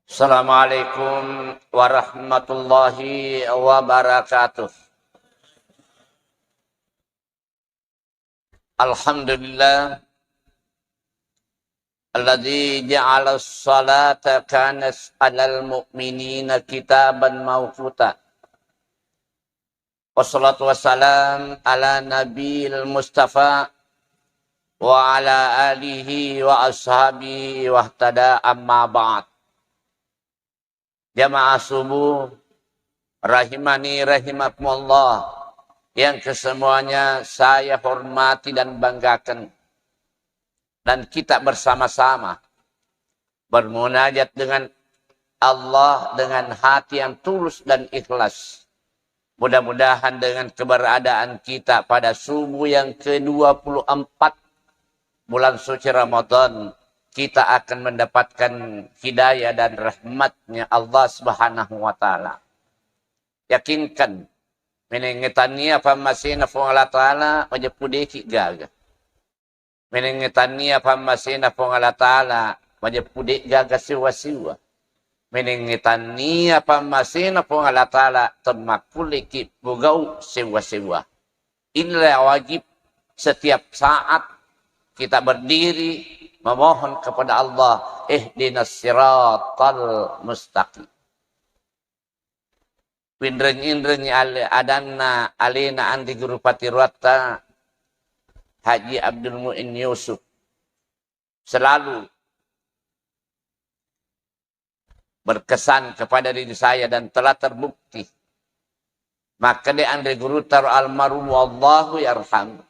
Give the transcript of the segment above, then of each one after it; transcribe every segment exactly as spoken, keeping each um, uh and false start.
Assalamualaikum warahmatullahi wabarakatuh. Alhamdulillah, alladzi ja'ala as-salata kanat 'alal mu'minina kitaban mauquta. Wassalatu wassalam ala nabil mustafa wa ala alihi wa ashabihi wahtada, amma ba'd. Jamaah subuh rahimani rahimakumullah yang kesemuanya saya hormati dan banggakan, dan kita bersama-sama bermunajat dengan Allah dengan hati yang tulus dan ikhlas. Mudah-mudahan dengan keberadaan kita pada subuh yang kedua puluh empat bulan suci Ramadan, kita akan mendapatkan hidayah dan rahmatnya Allah Subhanahu wa Ta'ala. Yakinkan, menengnge tania pammasena Puang Allah Ta'ala, majeppu deki gaga. Menengnge tania pammasena Puang Allah Ta'ala, majeppu de gaga siwa-siwa. Menengnge tania pammasena Puang Allah Ta'ala, temmakkulleki pugau siwa-siwa. Inilah wajib setiap saat kita berdiri memohon kepada Allah, ihdinas siratal mustaqim. Winreng-inrengngi ale-, adanna alena Anri Guru Patiroatta Haji Abdul Muin Yusuf selalu berkesan kepada diri saya dan telah terbukti. Makkeda Anri Gurutta ro almarhum, wallahu yarham,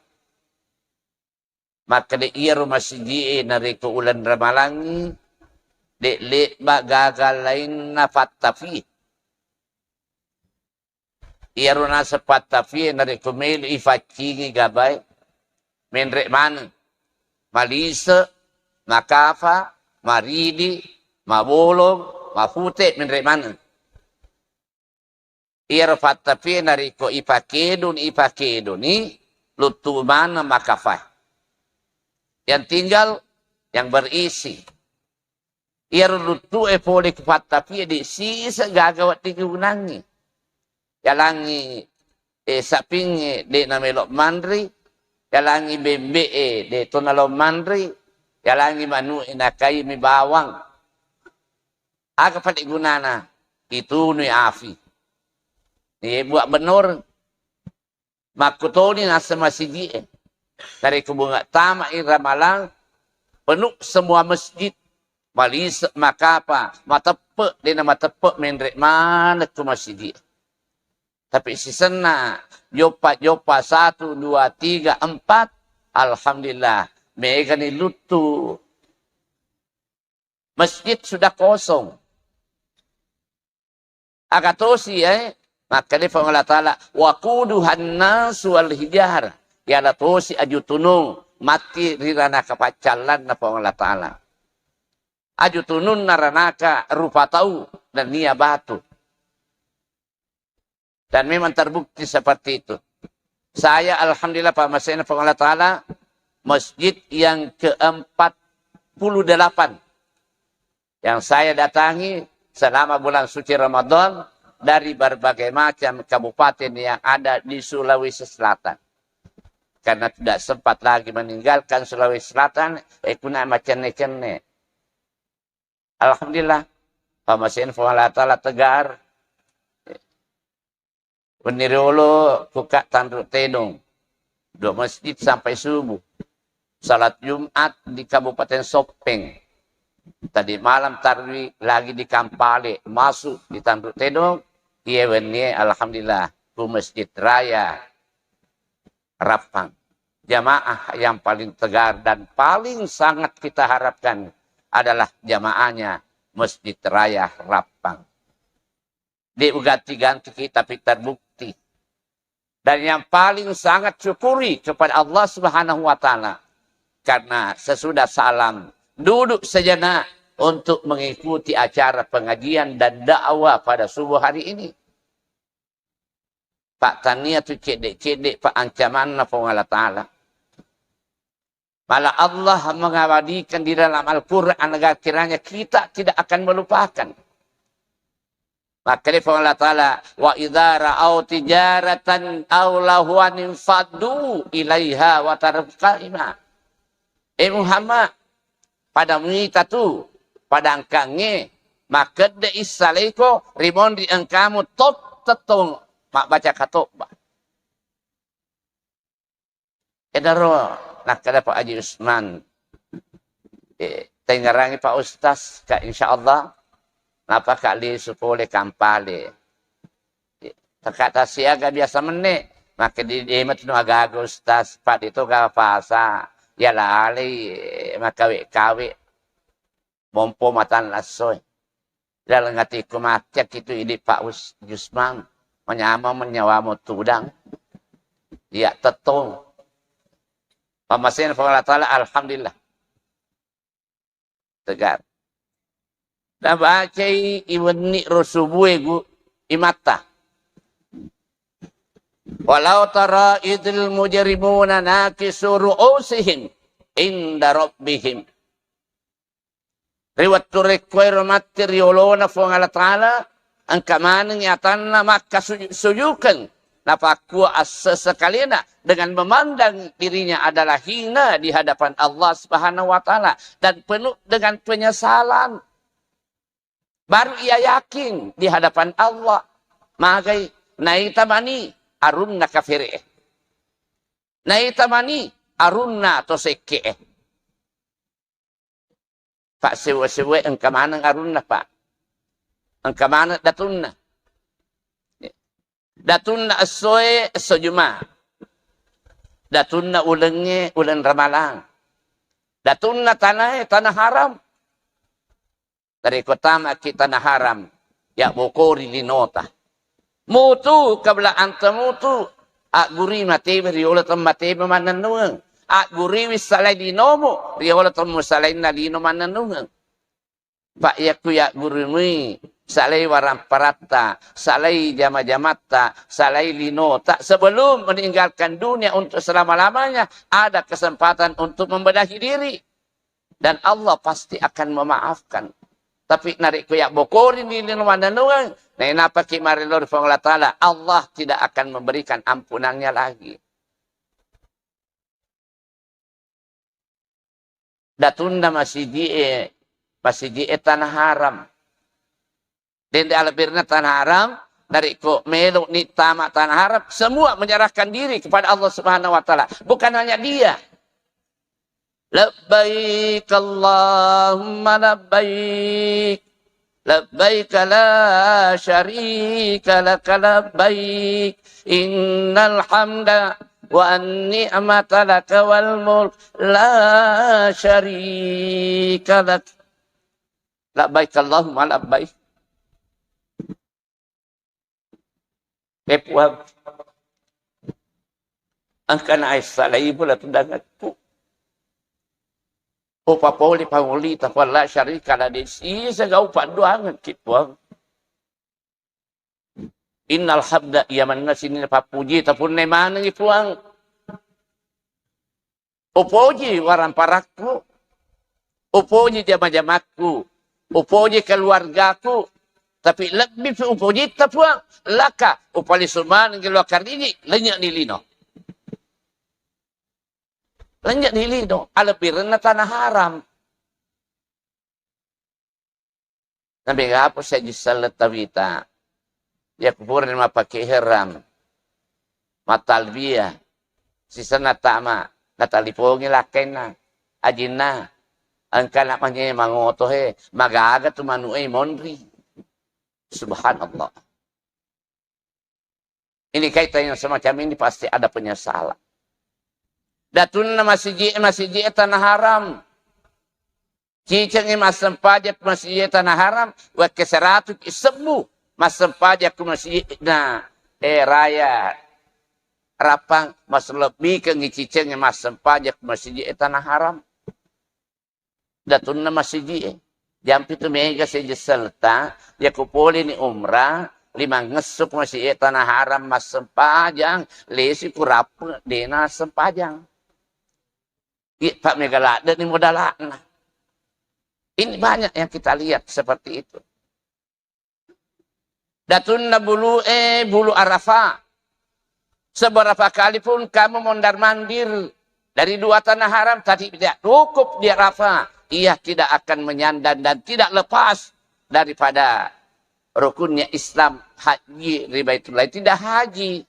makkeda iyaro masiji'e narekko uleng ramalangngi, de' lebba gaga lainna fattafie. Iyaro naseng fattafie narekko melo ifaccingi gabae, menre' maneng. Malise', makafa, maridi, mabolong, mafute', menre' maneng. Iyaro fattafie narekko ipakeduni, ipakeduni, luttu maneng makafa. Yang tinggal yang berisi. Iyaro luttu'e pole ku fattafie de' sise' gaga wedding igunangngi. Yalangngi, eh, sapingnge de' namelo manri, yalangngi bembe'e de' to nalo manri, yalangngi manu'e nakai mi bawang. Aga pale gunana? Itunui afi. Ye buat benor. Makkutoni naseng masiji'e. Narekko bunga tama'i ramalang, penuh semua masjid. Malise', makapa, mateppe', de'na mateppe', menre' maneng ku masiji'e. Tapi sisenna joppa-joppa satu, dua, tiga, empat, alhamdulillah, megani luttu. Masjid sudah kosong. Aga tosi, eh? Makkeda Puang Allah Ta'ala, "Waquduhan nasu wal hijarah." Iyala tosi aju tunung matti ri ranaka paccallanna Puang Allah Ta'ala. Aju tununna ranaka rupa tau nennia batu. Dan memang terbukti seperti itu. Saya, alhamdulillah, pammasena Puang Allah Ta'ala, masjid yang keempat puluh delapan yang saya datangi selama bulan suci Ramadan dari berbagai macam kabupaten yang ada di Sulawesi Selatan. Karena tidak sempat lagi meninggalkan Sulawesi Selatan, eh, kuna macenne-cenne. Alhamdulillah, pammasena Puang Allah Ta'ala tegar. Wenni riolo kuka Tanru Tedong, dua masjid sampai subuh. Salat Jumat di Kabupaten Soppeng. Tadi malam tarwi lagi di Kampale, masuk di Tanru Tedong. Iya wenni, alhamdulillah, ku Masjid Raya Rappang. Jamaah yang paling tegar dan paling sangat kita harapkan adalah jamaahnya Masjid Raya Rappang. De' uganti-gantiki, tapi terbukti. Dan yang paling sangat syukuri kepada Allah Subhanahu wa Ta'ala, karena sesudah salam duduk sejenak untuk mengikuti acara pengajian dan dakwah pada subuh hari ini. Pak, tania tu cedde-cedde pak ancamanna Puang Allah Ta'ala. Malah Allah mengabadikan di dalam Al-Quran agar kiranya kita tidak akan melupakan. Makkeda Puang Allah Ta'ala, "Wa idza ra'au tijaratan aw lahwan infaddu ilaiha wa taruka qa'ima." Eh Muhammad, pada muita tu, pada engkangnge, makkedde issalaiko, rimonri engkamu tot tettong mabbaca katobba. Enaro nakkeda Pak Haji Usman, eh, tengngerangi Pak Ustaz, Kak, insya Allah, napaka lisu pole Kampale. Eh, teka tasiaga biasa menne, maka di, di matu aga-aga Ustaz, Pak, itu ga pasa, ya lalei, eh, makawe-kawe. Mompo matanna essoe. Laleng atikku, macca kitu idi Pak Us-, Jusman, manyameng menyawamu tudang. Iya tettong. Pammasena Puang Allah Ta'ala, alhamdulillah. Tegar. Nabacai iwenni ro subue gu imatta. Walau tara idil mujrimuna nakisu ru'usihim inda rabbihim. Ri wettu rekkoero matti ri olona Puang Allah Ta'ala, engka manengngi atanna makkasuju-, sujukeng, napakkua assessekalena dengan memandang dirinya adalah hina di hadapan Allah Subhanahu wa Ta'ala dan penuh dengan penyesalan. Baru ia yakin di hadapan Allah. Magai, naita mani arunna kafere. Naita mani arunna to sekke. Pak, sewwa-sewwa engka maneng arunna, Pak. Engka maneng datunna. Datunna essoe, esso Juma. Datunna ulengnge, uleng Ramalang. Datunna tanae, tanah haram. Dari kota maki tanah haram, ya bokori linota. Mutu kabla anta mutu, aggurui matebe riolo temmatebe mannennungeng. Aggurui salai linomu, riolo temmu salainna lino mannennungeng. Pak, yakku yaggurumui, salai waramparatta, salai jama-jamatta, salai linota, sebelum meninggalkan dunia untuk selama-lamanya, ada kesempatan untuk membenahi diri. Dan Allah pasti akan memaafkan. Tapi narekko yabbokorini lino mannennungeng, nainapaki marelo ri Puang Allah Ta'ala, Allah tidak akan memberikan ampunannya lagi. Datunna masiji'e, masiji'e tanah haram. Dende alebirna tanah haram, narekko melo ni tama tanah haram, semua menyerahkan diri kepada Allah Subhanahu wa Ta'ala. Bukan hanya dia. Labbaik Allahumma labbaik. Labbaik la syarika laka labbaik. Innal hamda wa ni'mata laka wal mulk la syarika lak. Labbaik Allahumma labbaik. Eh, Puang, engkana aissa laibu la tudangekku. Upapoli pangolita, Puang, la syarika la, de sisa gau paddoangekki, Puang. Innal hamda, iya manna sininna pappuji tapunnai manengi, Puang. Upoji waramparakku, upoji jama-jamakku, upoji keluargaku, tapi lebbi pi upojitta, Puang, laka upalisu manengi lo kariji, lenye'ni lino. Lenye'ni lino, alebbirenna tanah haram. Namega apa saji selleng tawita. Iya kupurani mappake ihram, mattalbiyah, sisenna tama, natalipongi lakkainna, ajinna, engkana manyemang oto he, magaga tu manu'e monri. Subhanallah. Ini kaitan yang semacam ini pasti ada penyesalan. Datunna masiji, masiji tanah haram. Cicengngi massempajang masiji tanah haram, wekke seratu sebbu massempajang ku masiji na, eh, raya rapang, maslebbikengngi cicengngi massempajang masiji tanah haram. Datunna masiji'e. Jampi tu mega sejesselta, yaku poleni umrah, limangngesso ku masiji'e tanah haram massempajang, lesi ku rappe, dena sempajang. Iya, Pak, mega ladde ni modalakna. Ini banyak yang kita lihat seperti itu. Datunna bulu'e, bulu Arafah. Seberapa kali pun kamu mondar-mandir dari dua tanah haram, tapi tidak cukup di Arafah, ia tidak akan menyandang dan tidak lepas daripada rukunnya Islam, haji ri Baitullah, tidak haji.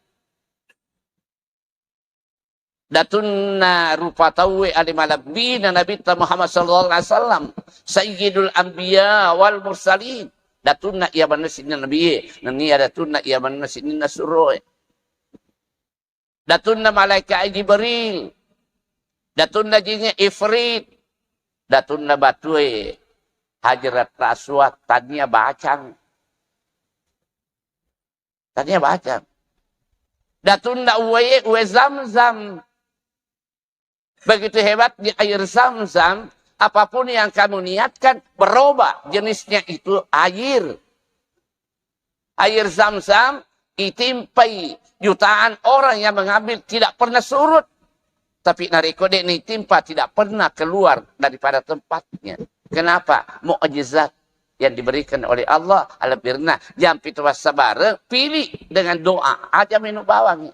Datunna rupa tauwe ale malebbina Nabitta Muhammad sallallahu alaihi wasallam, Sayyidul Anbiya wal Mursalin. Datunna iya manna sininna nabie, nennia datunna iya manna sininna suroe. Datunna malaikat Jibril, datunna jinge Ifrit, datunna batue Hajarat Aswad, tania bacang. Tania bacang. Datunna uwae, uwe Zam-Zam. Begitu hebatnya air Zam-Zam, apapun yang kamu niatkan, berubah jenisnya itu air. Air Zam-Zam ditimpai jutaan orang yang mengambil, tidak pernah surut. Tapi narekko de' nitimpa, tidak pernah keluar daripada tempatnya. Kenapa? Mukjizat yang diberikan oleh Allah. Alebirna, jampi tu wassabareng, pilih dengan doa aja menu bawang.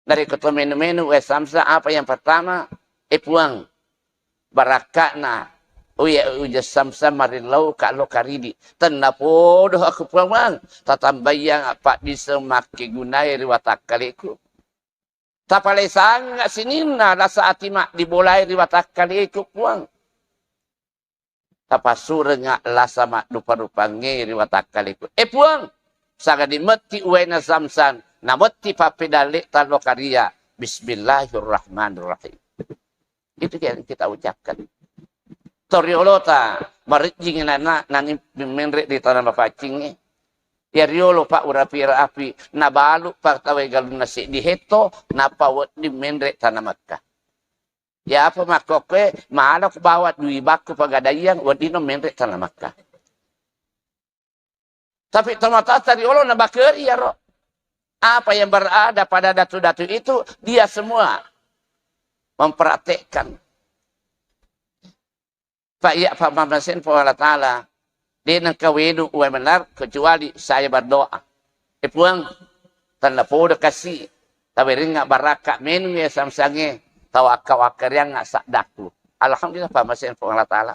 Narekko to menu-menu, eh, Samsa, apa yang pertama? Eh, Puang, barakka'na uya uja Samsa marillau ka lo karidi. Tennapodo aku, Puang, tatambayang apa bisa makkegunai ri watakkaleku. Tapalesanga sininna lasa ati maddibolai ri watakkaleku, Puang. Tapassurengnga lasa maddupa-rupangnge ri watakkaleku. Eh, Puang, sagadi metti uwaina Zamzam, nametti pappedalle tallo karia. Bismillahirrahmanirrahim. Itu yang kita ucapkan. Toriolota, marijjing nana, nani menre di tanah mapaccingnge. Ya riolo, Pak, urapi-rapi, nabalu, Pak, tawai galunna seddi hetto, nappa wedding menre tanah Mekah. Ya apa makkokkoe, malako bawa dui bakku pagadaiang, weddino menre tanah Makkah. Tapi tomatoatta riolo nabakeri iyaro. Apa yang berada pada datu-datu itu, dia semua mempraktekkan. Pak, iya, Pak, mamasen Puang Allah Ta'ala. De' nengka wedu uwai menar kecuali saya berdoa. Eh, Puang, tennapodo kasi, tawerengnga barakka menu ya Zamzam-e, tawakka-wakkariangnga saddaku. Alhamdulillah, pamasen Puang Allah Ta'ala.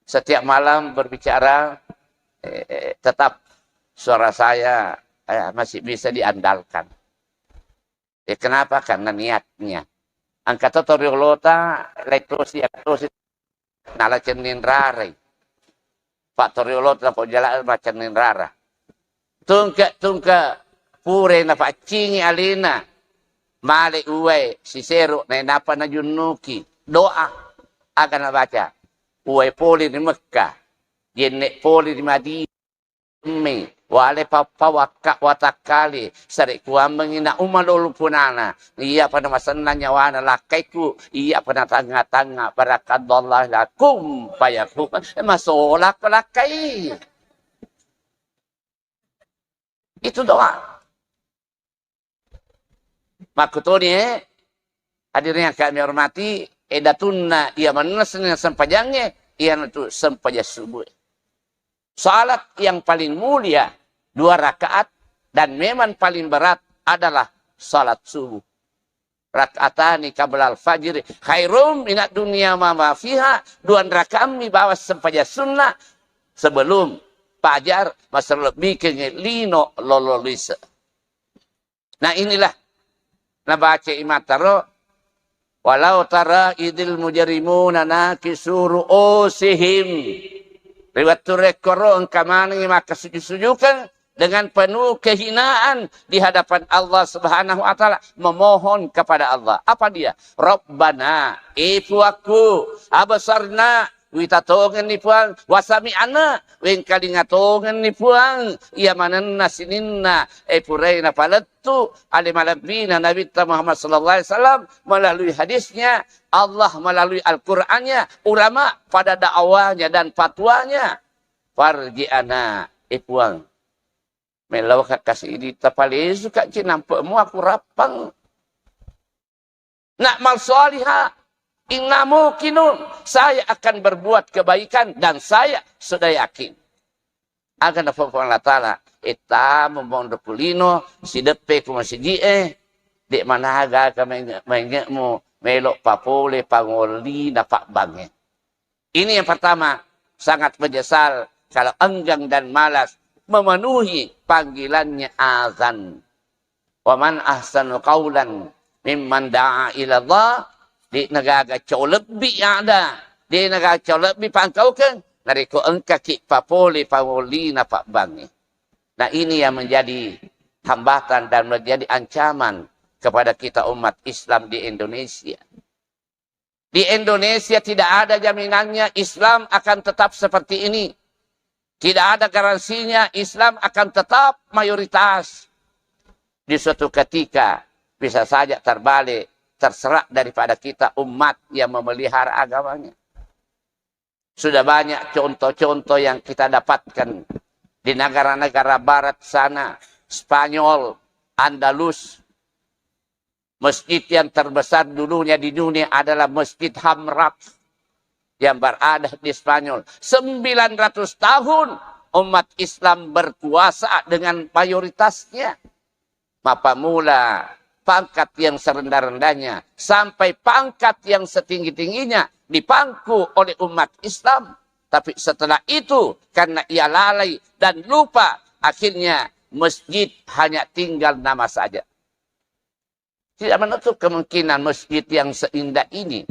Setiap malam berbicara, eh, tetap suara saya, eh, masih bisa diandalkan. Eh, kenapa? Karena niatnya. Engka to toriolota, lettosi, lettosi, nala cenning rarai. Pak, toriolota pojala macenning rara. Tungke-tungke pure napaccingi alena. Male uwai sisero, nainappa najunnuki. Doa. Aga nabaca? Uwai pole ri Mekka. Jenne pole ri Madinah. Mi, wale pappawakka watakkale, sare kuammengi na umma dolu punana, iya pada masenna nyawana lakkaiku, iya pada tangnga-tangnga, barakallahu lakum fayakun. Eh, masola ko lakkai. Itu doa. Makkutoni, eh, hadirin yang kami hormati, eh, datunna iya manenna sempajangnge, iyanatu sempajang subuh. Salat yang paling mulia dua rakaat dan memang paling berat adalah salat subuh. Rakatani qablal fajri khairum minad dunya wa ma fiha, dua rakaat mi bawang sempajang sunnah sebelum fajar, maselebbikengnge lino lolo lise. Nah, inilah nabaca imattaro, "Walau tara idil mujrimuna nakisu ru'usihim." Ri wettu rekkoro engka manengngi makkasuju-sujukeng dengan penuh kehinaan di hadapan Allah Subhanahu wa Ta'ala, memohon kepada Allah. Apa dia? "Rabbana, e Puakku, absarna, wita tongenni Puang, wasami'na, wengkalinga tongenni Puang, iya manenna sininna, e puraina palettu, ale malebbina Nabitta Muhammad sallallahu alaihi wasallam, melalui hadisnya, Allah melalui Al-Qur'annya, ulama pada dakwahnya dan fatwanya, farji'na, e Puang, mellau ka kasi idi, tapalesu ka cinampe mu aku rappang." Na'mal shaliha, inna muqinun, saya akan berbuat kebaikan dan saya sudah yakin. Aga napau Puang Allah Ta'ala, "Ettamu monro kulino, sideppe ku masiji'e, de' managa aga mange-, mange'mu melo papole pangolli na pabbangnge." Ini yang pertama, sangat menyesal kalau enggang dan malas memenuhi panggilannya azan. "Wa man ahsanu qaulan mimman da'a ila Allah," de' nagaga cao lebbi ada, de' nagaga cao lebbi pangkaukeng, narekko engkaki papole pangolli na pabbangnge. Nah, ini yang menjadi hambatan dan menjadi ancaman kepada kita umat Islam di Indonesia. Di Indonesia tidak ada jaminannya Islam akan tetap seperti ini. Tidak ada garansinya Islam akan tetap mayoritas. Di suatu ketika bisa saja terbalik, terserah daripada kita umat yang memelihara agamanya. Sudah banyak contoh-contoh yang kita dapatkan di negara-negara barat sana, Spanyol, Andalus. Masjid yang terbesar dulunya di dunia adalah Masjid Hamrak yang berada di Spanyol. Sembilan ratus tahun umat Islam berkuasa dengan mayoritasnya. Mapamula pangkat yang serendah-rendahnya sampai pangkat yang setinggi-tingginya dipangku oleh umat Islam. Tapi setelah itu, karena ia lalai dan lupa, akhirnya masjid hanya tinggal nama saja. Tidak menutup kemungkinan masjid yang seindah ini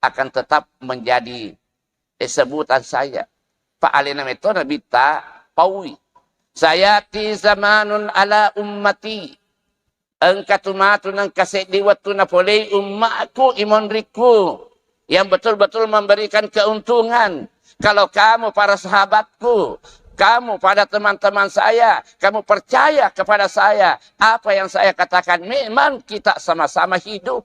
akan tetap menjadi, eh, sebutan saya. Pak alena meto Nabitta paui. "Sayati zamanun ala ummati." Engka tu matu nengka seddi wettu napolei ummaku, imonrikku, yang betul-betul memberikan keuntungan. Kalau kamu para sahabatku, kamu pada teman-teman saya, kamu percaya kepada saya, apa yang saya katakan memang kita sama-sama hidup,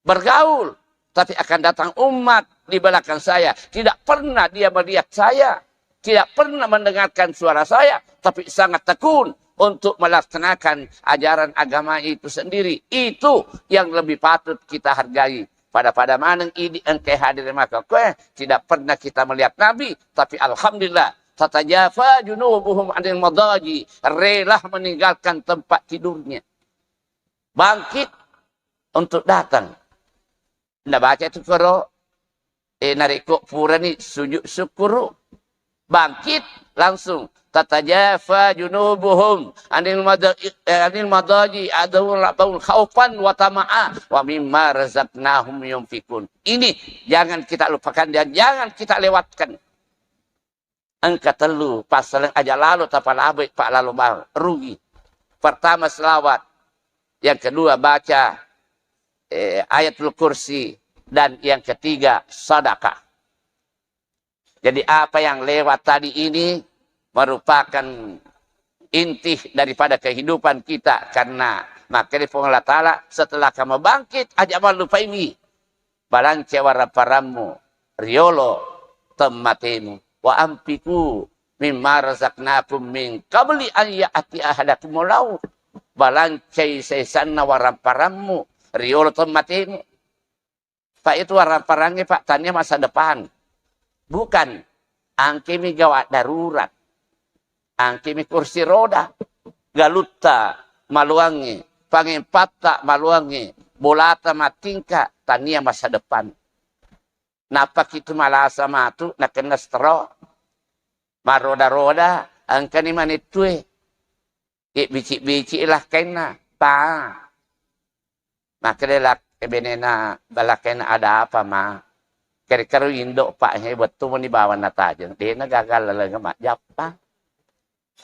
bergaul, tapi akan datang umat di belakang saya, tidak pernah dia melihat saya, tidak pernah mendengarkan suara saya, tapi sangat tekun untuk melaksanakan ajaran agama itu sendiri. Itu yang lebih patut kita hargai. Pada-pada maneng idi engkai hadir maka kue, tidak pernah kita melihat Nabi, tapi alhamdulillah, tatajafa junubuhum anil madaji, rela meninggalkan tempat tidurnya, bangkit untuk datang. Nabaca tu koro, eh, narekko purani sujud syukuru, bangkit langsung. "Tatajafa junubuhum anil mada-, eh, anil madaji adawul labaun khaufan wa tama'a wa mimma razaqnahum yunfikun." Ini jangan kita lupakan dan jangan kita lewatkan. Engka tellu passaleng aja lalo tapalaboi, Pak, lalo bang, rugi. Pertama selawat, yang kedua baca, eh, Ayatul Kursi, dan yang ketiga sedekah. Jadi apa yang lewat tadi ini merupakan inti daripada kehidupan kita, karena makanya Puang Allah Ta'ala setelah kamu bangkit, aja malupaimi. Balancai waramparammu riolo temmatemu. "Wa anfiqu mimma razaqnakum min qabli an ya'tiya ahadakumul maut." Balancai saisanna waramparammu riolo temmatemu. Pak, itu waramparangnge, Pak, tania masa depan. Bukan. Angkemi gawat darurat. Angkemi kursi roda. Galutta maluangnge, pangempatta maluangnge, bolata mattingka, tania masa depan. Nappaki tu malasa matu nakenna stroke. Maroda-roda, engkani manettue. Ye bici-bici lakkainna, pa. Makkeda lak-, benena balakkainna, "Ada apa, Ma?" Kere-kere indo, Pak, he, wettu meni bawang natajeng. Dena gagal laleng majjappa.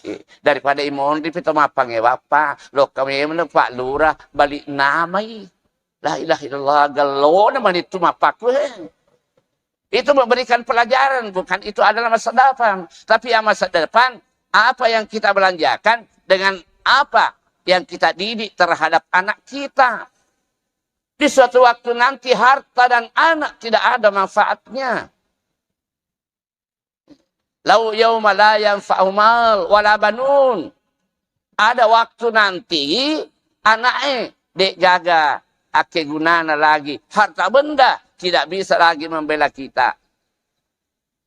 Eh, daripada imonri pi to mappangewa, Pak, lokka memeng, Pak Lurah, balik namai. La ilaha illallah, gellona manittu mappaku, he. Itu memberikan pelajaran, bukan itu adalah masa depan. Tapi yang masa depan, apa yang kita belanjakan dengan apa yang kita didik terhadap anak kita. Di suatu waktu nanti harta dan anak tidak ada manfaatnya. Lau yauma la yanfa'u mal wala banun. Ada waktu nanti anaknya dek gaga akkegunana lagi, harta benda tidak bisa lagi membela kita.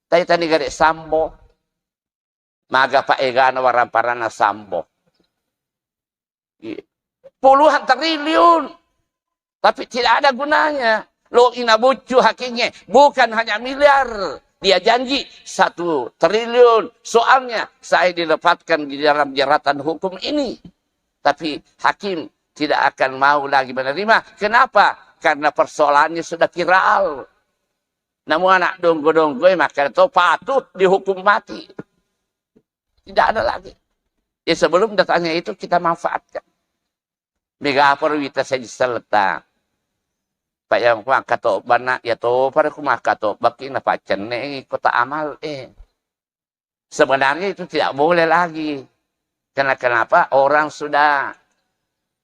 Tadi tadi gare sambo. Maga pa egana waramparanna Sambo. Iya. Puluhan triliun. Tapi tidak ada gunanya. Lo ina bucu hakingnge, bukan hanya miliar. Dia janji satu triliun. Soalnya saya dilepaskan di dalam jeratan hukum ini. Tapi hakim tidak akan mau lagi menerima. Kenapa? Karena persoalannya sudah viral. Namu anak donggo-donggo, eh, maka to patut dihukum mati. Tidak ada lagi. Ya, sebelum datangnya itu kita manfaatkan. Mega apa wita saja seleta. Pak yang kuang kato bana ya to pada ku maka to baki na pacenne kota amal, eh. Sebenarnya itu tidak boleh lagi. Karena kenapa? Orang sudah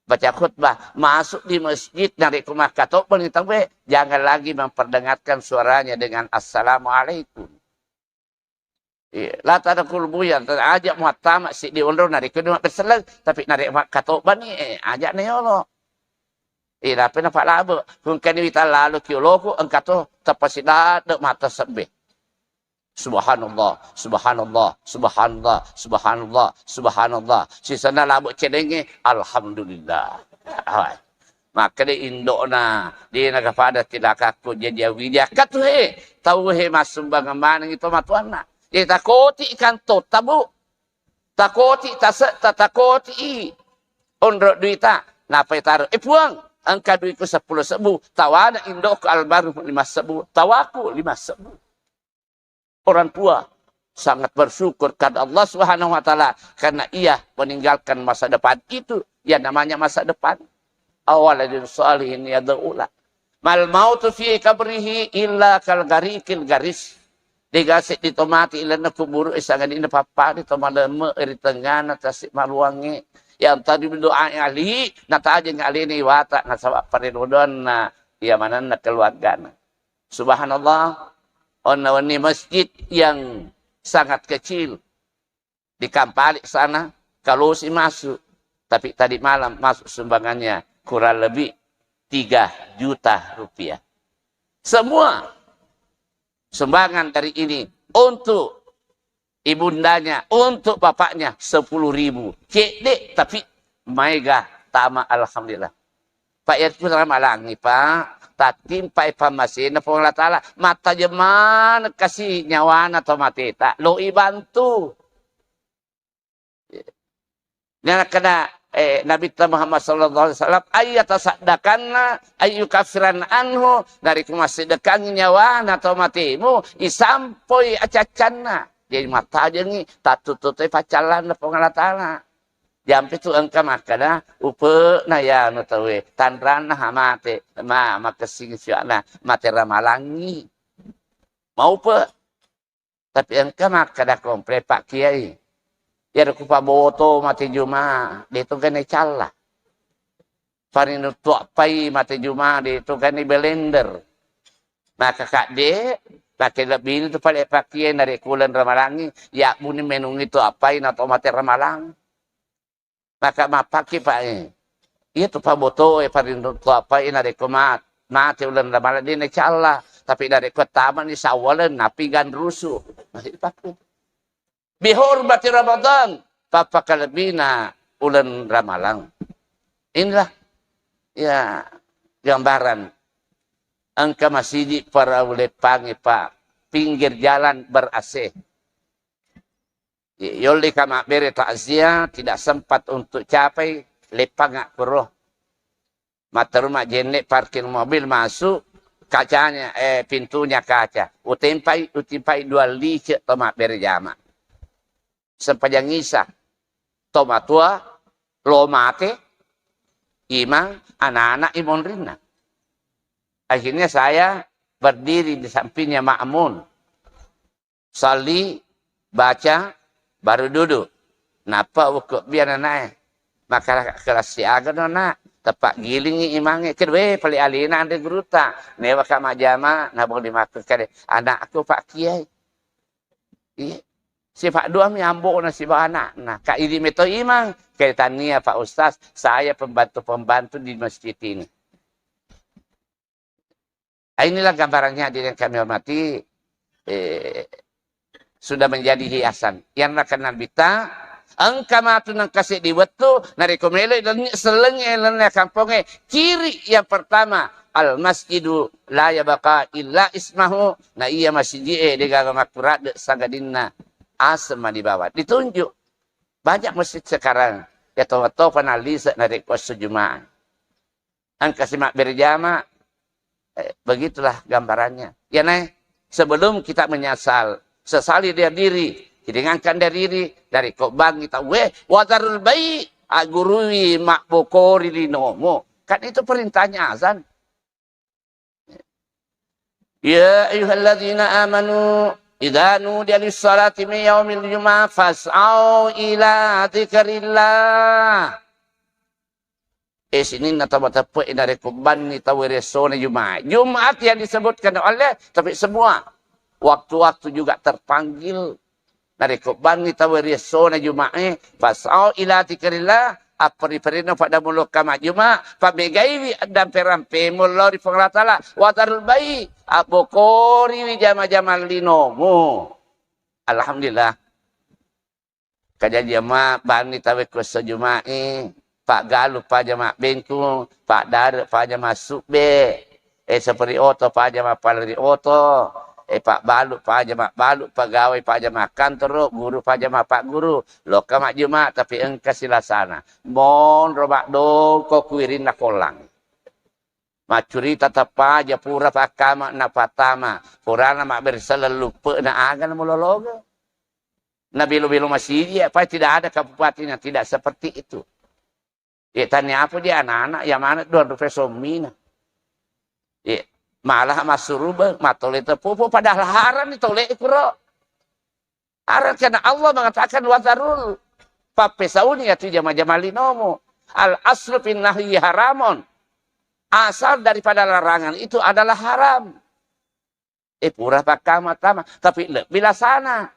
baca khutbah, masuk di masjid, narekko makkatobba ni tauwe, jangan lagi memperdengarkan suaranya dengan assalamualaikum. Iya, la tadkhulul buyut, aja muattama siddi onro narekko ni mabbere selleng, tapi narekko makkatobba ni, eh, aja na yolo. Eh, tapi na palabe, hungkani wita lalu ki oloku, engka to tapasidaddek mata sebbe. Subhanallah, subhanallah, subhanallah, subhanallah, subhanallah. Sisenna labu celengnge, alhamdulillah. Hai. Makkeda indo'na, de' nagapada tilakakku jadi awidi akkatu he. Tau he massumbangeng maneng to matuanna. De' takoti kantotta, Bu. Takoti tase'ta, takoti onro duita. Napai taro, "Eh, Puang, engka duiku seppulo sebbu. Tawana indo'ku almarhum lima sebbu. Tawaku lima sebbu." Orang tua sangat bersyukur kepada Allah Subhanahu wa Ta'ala karena ia meninggalkan masa depan itu, yang namanya masa depan. Awaladin salihin yad'ula. Mal mautu fi qabrihi illa kal gharikil gharis. Dega seddi to mati ilenna kuburu, eh, sangadinna pappari to malemme ri tengngana tasik maluangnge. Yang tadi berdoa ali, natajeng alena iwata nasaba parerodoanna iya manenna keluargana. Subhanallah, onna wenni masjid yang sangat kecil di Kampalik sana, kalosi masuk. Tapi tadi malam masuk sumbangannya kurang lebih tiga juta rupiah. Semua sumbangan dari ini untuk ibundanya, untuk bapaknya sepuluh ribu. Cedde, tapi maega tama, alhamdulillah. Pak, ya, ku ramalangi, Pak. Tattimpai pammasena Puang Allah Ta'ala. Mattajeng maneng kasi nyawana to mateta. Lo ibantu. Nakkeda, eh, Nabitta Muhammad sallallahu alaihi wasallam, "Ayyatasaddakanna, ayyukaffiran anhu," narekko masseddekangngi nyawana to matemu, isampoi acaccanna. Jadi mattajengngi, tattututui paccallanna Puang Allah Ta'ala. Jampi tu engka makkeda, upe'na yanu tauwe, tanranna ha mate, ma-, makessing siwa'na, mate ramalangngi. Maupe'. Tapi engka makkeda komple Pak Kiai, iyaro kupaboto mate juma, de' to gane calla. Parinuttu appai mate juma, de' to gane blender. Maka kadde, pake lebbini tu pale Pak Kiai narekko uleng ramalangngi, yabbuni menungngi tu appai na to mate ramalang. Maka mappakki, Pak, eh. Iya tu paboto e parinuttu appai narekko ma-, mate uleng ramalang de' na calla. Tapi narekko tamani Sawwaleng napi ganrusu. Masih dipakai. Bihormati Ramadan, pappakalebbina uleng ramalang. Inilah, ya, gambaran. Engka masigi parau leppangnge, Pak, pinggir jalan ber-A C. Yolli ka mabbere takziah, tidak sempat untuk capai, leppang akkuro. Matteru majjenne parkir mobil masuk, kacanya, eh, pintunya kaca. Utempai, utimpai dua lice to mabbere jama. Sempajang Isa. To matua, lo mate, imang, anak-anak imonrinna. Akhirnya saya berdiri di sampingnya makmum. Salli, baca, baru duduk. Nappa wukku biar anae. Maka kelas siaga no, Nak. Tepak gilingi imangnge. Kedue pale alena anre gurutta. Newa ka majjama, nabong dimakkeda, "Anakku, Pak Kiai." Iya. Sipak dua mi ambo na sibawa anakna. Ka idi meto imang. Ke tania, Pak Ustaz, saya pembantu-pembantu di masjid ini. Ah, inilah gambarannya, hadirin yang kami hormati. Eh, sudah menjadi hiasan. Yang nakenna Nabitta, engka matu nengka seddi wettu, narekko melo lenni sellengnge, lenni kampongnge, ciri yang pertama, al masjidu la yabqa illa ismahu, na iya masiji e degaga makkuradde sangadinna aseng mani bawang. Ditunjuk. Banyak masjid sekarang, ya to-, topa nalise narekko esso Jumaat. Engka si mabbere jama, eh, begitulah gambarannya. Ya, Nay, sebelum kita menyesal, sesali dari diri, ringankan dari diri, dari kobangi tau, weh, wadarul bai, agurui mabbokori linomu. Kan itu perintahnya azan. Ya ayyuhalladzina amanu, idza nudiya lis-salati min yaumil jumu'ah fas'au ila dzikrillah. Eh, sininna tau mateppe' narekko banni tau ri essona Jumat. Jumat yang disebutkan oleh, tapi semua waktu-waktu juga terpanggil. Narekko banni tau ri essona Juma'e, fas'au ila dzikrillah, apperi-perino pada mulokka majjuma, pamegaiwi addamperampemu lao ri Puang Allah Taala, wadarul bai, abbokoriwi jama-jama linomu. Alhamdulillah. Kajajiang ma banni tauwe ko esso Juma'i, paggalu paja mabbengkung, paddare paja massubbe, e, saperi oto paja mappalari oto, e, pabbalu paja mabbalu, pegawai paja makkantoro, guru paja mappagguru, lokka majjuma, tapi engka silasana. Monro maddongko ku wirinna kollang. Maccurita tappaja pura pakkama napattama, purana mabbere selleng luppe'na aga namulologa. Nabelo-belo masiji, apa tidak ada kabupaten yang tidak seperti itu. Ya, tanya apa dia anak-anak, yang mana dua rupiah sommina. Ya, malah massurubeng, matole tepupu, padahal haram ni tole kuro. Haram karena Allah mengatakan, "Wadarul." Pappesauni atu jama-jama linomu. Al aslu fin nahyi haramun. Asal daripada larangan itu adalah haram. Eh, pura pakkama tama, tapi lebbi lasana.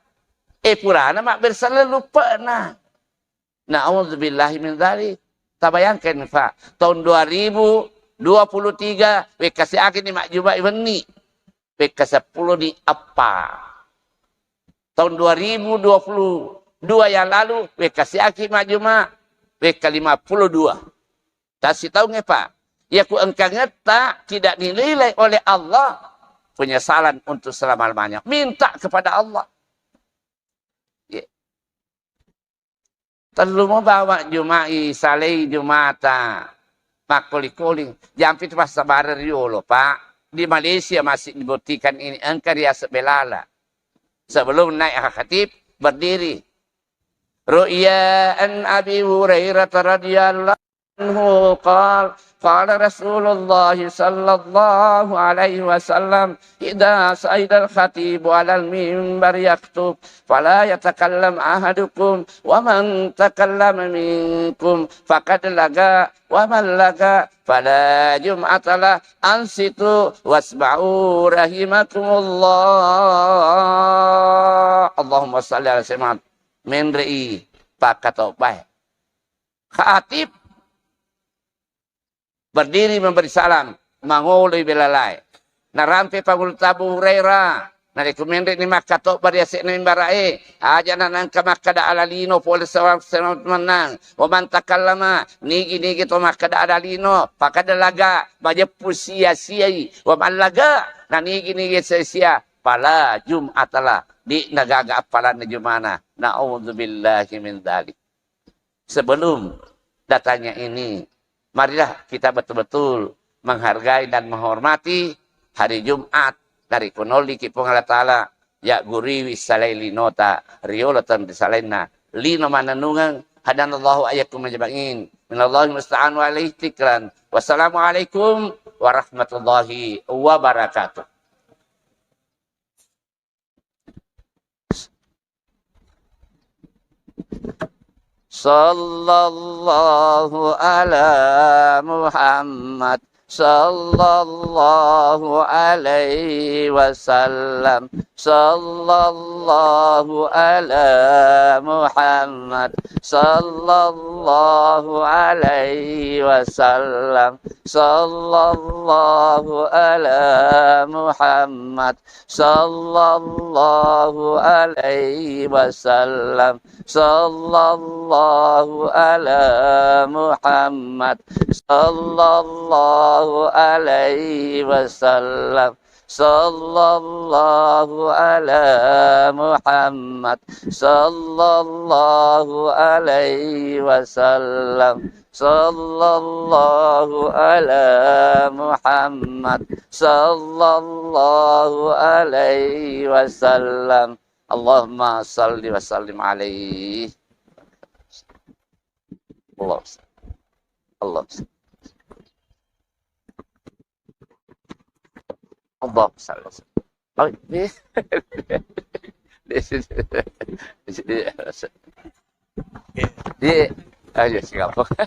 Eh, purana mabbere selleng luppe'na. Na'udzubillahi min dzalik. Tabayangkan, Pak, tahun dua ribu dua puluh tiga, wekka siagi ni majjuma wenni. Wekka seppulo ni eppa. Tahun dua ribu dua puluh dua yang lalu, wekka siagi majjuma, wekka lima puluh dua. Tassitaungnge, Pak. Iya ku engkangetta tidak dinilai oleh Allah, penyesalan untuk selama-lamanya. Minta kepada Allah. Ye. Tellu mo bawa Juma'i, salai Jumata. Makkoli-koli. Jampi tu passabareng riolo, Pak. Di Malaysia masih dibuktikan ini engka riaseng belala. Sebelum naik khatib, berdiri. Ru'ya an Abi Hurairah radhiyallahu عنه قال: قال رسول الله صلى الله عليه وسلم: إذا صعد الخطيب على المنبر يخطب فلا يتكلم أحدكم، ومن تكلم منكم فقد لغى، ومن لغى فلا جمعة له. أنصتوا واسمعوا رحمكم الله. اللهم صل على سيدنا محمد. Menre'i pakkatobbae. Khatib berdiri memberi salam, mangoloi belalae. Narampe pangulutta Abu Hurairah, narekko menre'ni makkatobba ri ase'na mimbara'e, aja' na nengka makkada ala lino pole sawang-, sawang mennang. Wa man takallama, nigi-nigi to makkada ala lino, faqad laga, majeppu sia-siai. Wa man laga, na nigi-nigi sia-sia, fala jum'ata lah, de'na gaga appalanna jumana. Na'udzubillahi min dzalik. Sebelum datangnya ini, marilah kita betul-betul menghargai dan menghormati hari Jumat dari kunolliki Puang Allah Ta'ala, ya guriwi salai linota, riolo tenri salainna, lino manenungeng, hadanallahu ayyakum ajma'in. Minallahil musta'an wa alaihi tiklan. Wassalamualaikum warahmatullahi wabarakatuh. Sallallahu ala Muhammad صلى الله عليه وسلم. صلى الله على محمد. صلى الله عليه وسلم. صلى الله على محمد. صلى الله عليه وسلم. صلى الله على محمد. صلى الله عليه وسلم. صلى الله على محمد. صلى الله عليه وسلم. صلى الله على محمد. صلى الله عليه وسلم. اللهم صل وسلم عليه. اللهم صل. اللهم صل. اللهم صل وسلم. Oh, di, di, di, di, di, ayo, Singapura.